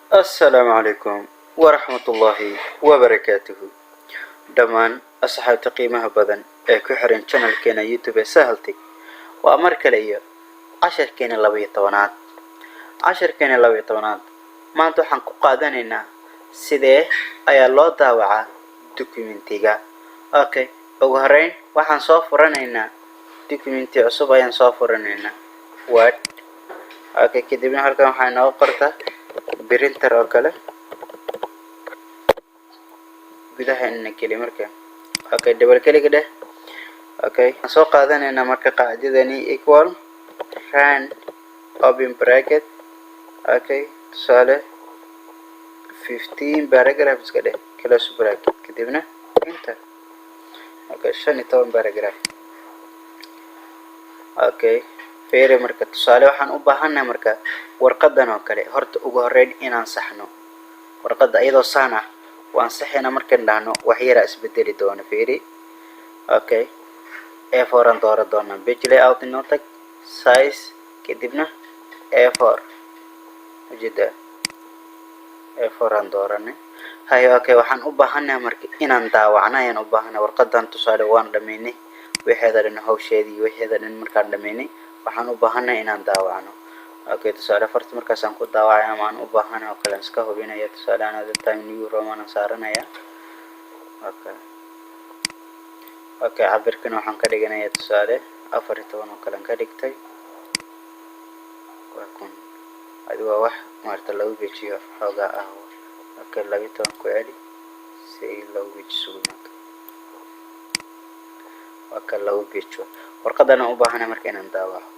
Assalaamu calaykum waraxmatullaahi wabarakaatuhu. Dhammaan asxaabta qiimaha badan ee ku xiran channelkeena YouTube ee Sahaltig, waa mar kale iyo casharkeena 12aad. Casharkeena 12aad maanta waxaan ku qaadanaynaa sidee ayaa loo daawacaa documentiga. Okay, ugu horeyn waxaan soo furanaynaa documenti cusub ayaan soo furanaynaa, Word. Okay, kadibna halkan waxaa inooga qorta printer oo kale gudaha ina geli marka. Okay, double click dheh. Okay, waxaan soo qaadanaynaa marka qaacidadani: equal rand open bracket. Okay, tusaale 15 paragraph iska dheh, close bracket, kadibna enter. Okay, 15 paragraph. Okay, fiiri marka, tusaale waxaan u baahannahay marka warqadan oo kale horta ugu horeyn inaan saxno warqadda iyadoo saan ah. Waan saxayna markaan dhahno, wax yaraa isbedeli doona. Fiiri, okay, A4 aan dooran doonaa. Page layout inoo tag, size, kadibna A4. Ujeeda, A4 aan dooranay. Hayo, okay, waxaan u baahannahay marka inaan daawacno ayaan u baahannahay warqadan. Tusaale waan dhameynay wixeeda dhan, hawsheedii wixeeda dhan markaan dhameynay, waxaan u baahannahay inaan daawacno. Okay, tusaale farta markaasaan ku daawacay ama aan u baahanahay oo kale aan iska hubinaya. Tusaale another Times New Roman aan saaranaya. Okay, cabirkana waxaan ka dhiganaya tusaale 14 oo kale aan ka dhigtay. Waa 1000 adi, waa wax maarata laba page-iyo xoogaa ah. Okay, 12 ku celi si ay laba page isugu imaato. Waa ka laba page. Warqadan aan u baahanahay marka inaan daawaco.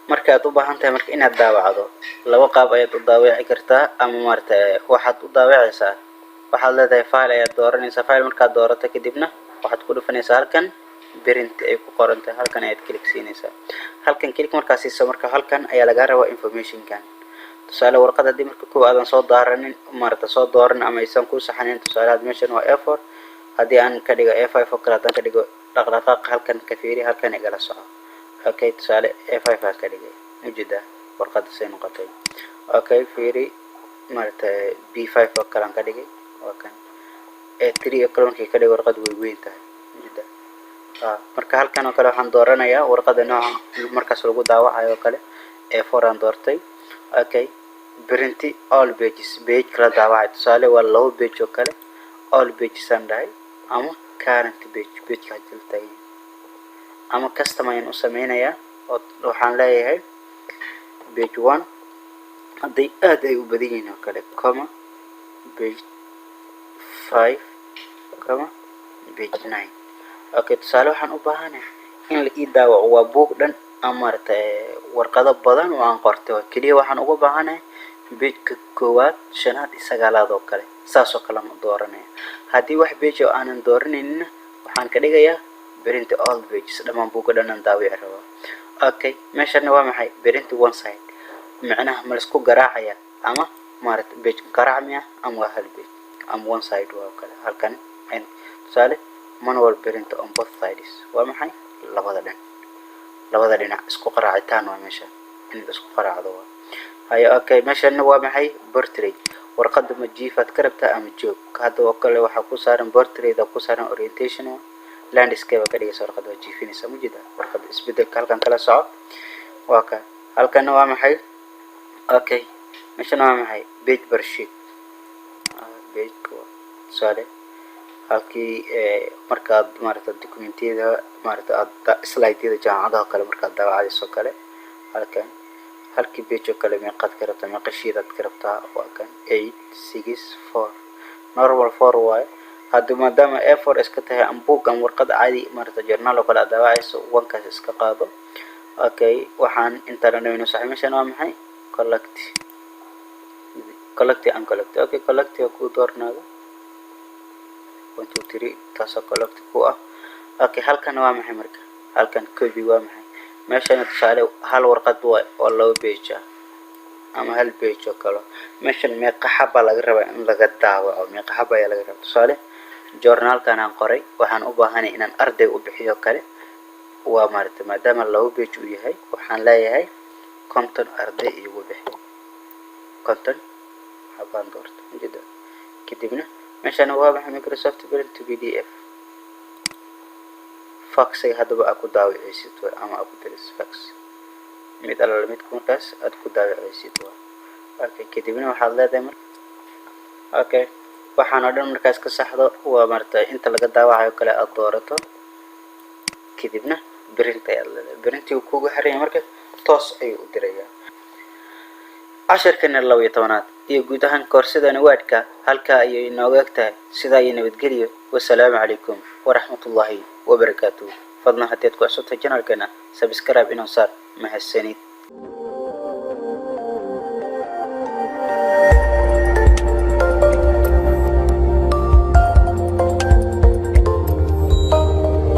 Marka aad u baahan tahay marka inaad daawacdo, laba qaab ayaad u daawici kartaa. Ama maarata waxaad u daawacaysaa, waxaad leedahay file ayaad dooranaysaa. File markaad doorato kadibna waxaad ku dhufanaysaa halkan print ay ku qoran tahay. Halkan ayaad click siinaysaa. Halkan click markaa siiso marka, halkan ayaa lagaa rabaa informationkan. Tusaale warqad haddii marka kow aadan soo daaranin, maarata soo dooran ama aysan ku saxanin, tusaale had meeshan waa A4, haddii aan ka dhigo A5 oo kale, haddaan ka dhigo, dhaqdhaqaaqa halkan ka fiiri, halkan igala soco. Okay, tusaale A5 aan ka dhigay, ujeedaa warqadda say noqotay. Okay, fiiri, maarata B5 oo kale aan ka dhigay, waa kan. A3 oo kale markii ka dhigo, warqad way weyn tahay, ujeedaa. Marka halkan oo kale waxaan dooranayaa warqada nooca markaas lagu daawacayo oo kale. A4 aan doortay. Okay, print all pages, page kala daawacay, tusaale waa laba page oo kale, all pages aan dhahay, ama current page, pageka hadii la taagan, ama custom ayaan u sameynayaa oo waxaan leeyahay page one hadday aad ay u badan yihiin oo kale, comma, page 5, comma, page 9. Okay, tusaale waxaan u baahanahay in la ii daawaco waa buug dhan ama maaragtay warqado badan oo aan qortay. Waa keliya waxaan uga baahanahay pageka koowaad, shanaad iyo sagaalaad oo kale, saas oo kale aan u dooranaya. Haddii wax page oo aanan dooranayninna, waxaan ka dhigayaa print all pages, dhammaan buugga dhan aan daawici rabaa. Okay, meeshana waa maxay? Print one side, micnaha ma laisku garaacaya ama maaragta page garaac miya ama waa hal page ama one side waa kale. Halkan tusaale manual print on both sides waa maxay? Labada dhan, labada dhinac isku qaraacitaan waa meesha in isku qaraacdo waa. Hayo, okay, meeshana waa maxay? Portrait. Warqada ma jiifaad ka rabtaa ama joog? Hadda oo kale waxaa ku saaran portrait, ku saaran orientation, landscape ka dhigaysa. Warqada waa jiifinaysa, mujida warqada isbedelka halkan kala soco. Waa ka halkana waa maxay? Okay, meeshana waa maxay? Page per sheet. Page tusaale halkii markaad maaragta documentiyada, maaragta aad slideyada jaamacadaha oo kale markaad daawacayso kale, halkan halkii page oo kale meeqaad ka rabtaa, meeqa sheet aad ka rabtaa? Waa kan 8, 6, 4, normal 4 waaye. Hadda maadaama A4 iska tahay ama book ama warqad caadi, maaragta journal oo kale aad daawacayso, onekaas iska qaado. Okay, waxaan intaan dhameyno sax. Meeshan waa maxay? Collect, collect and collect. Okay, collect ku doornaado 1, 2, 3, taasoo collect ku ah. Okay, halkan waa maxay marka? Halkan copy waa maxay? Meeshana tusaale hal warqad waay oo laba page ah ama hal page oo kale. Meeshan meeqa xaba laga rabaa in laga daawaco? Meeqa xaba ayaa laga rabaa? Tusaale journalkan aan qoray waxaan u baahanay inaan arday u bixiyo kale, waa maaragtay maadaama laba page uu yahay, waxaan leeyahay 50 arday igu bixi. 50 xabaan doorto ujeeda. Kadibna meeshaan waa maxay? Microsoft Print to PDF. Faxiga haddaba aad ku daawaceysid waay ama aad ku diraysid fax, mid alala midka markaas aad ku daawaceysid waay. Okay, kadibna waxaad leedahay mar okay, waxaan oo dhan markaas ka saxdo waa maarata inta laga daawacayo kale aad doorato. Kadibna print ayaad leedahay. Printigu kugu xiran yahay, marka toos ayuu u dirayaa. Casharkana 12aad iyo guud ahaan koorsadana Wordka halkaa ayay inooga eg tahay. Sidaa iyo nabadgelyo. Wasalaamu calaykum waraxmatullaahi wabarakaatuh. Fadlan haddaad ku cusubtahay channelkeena, subscribe inoo saar. Mahadsanid.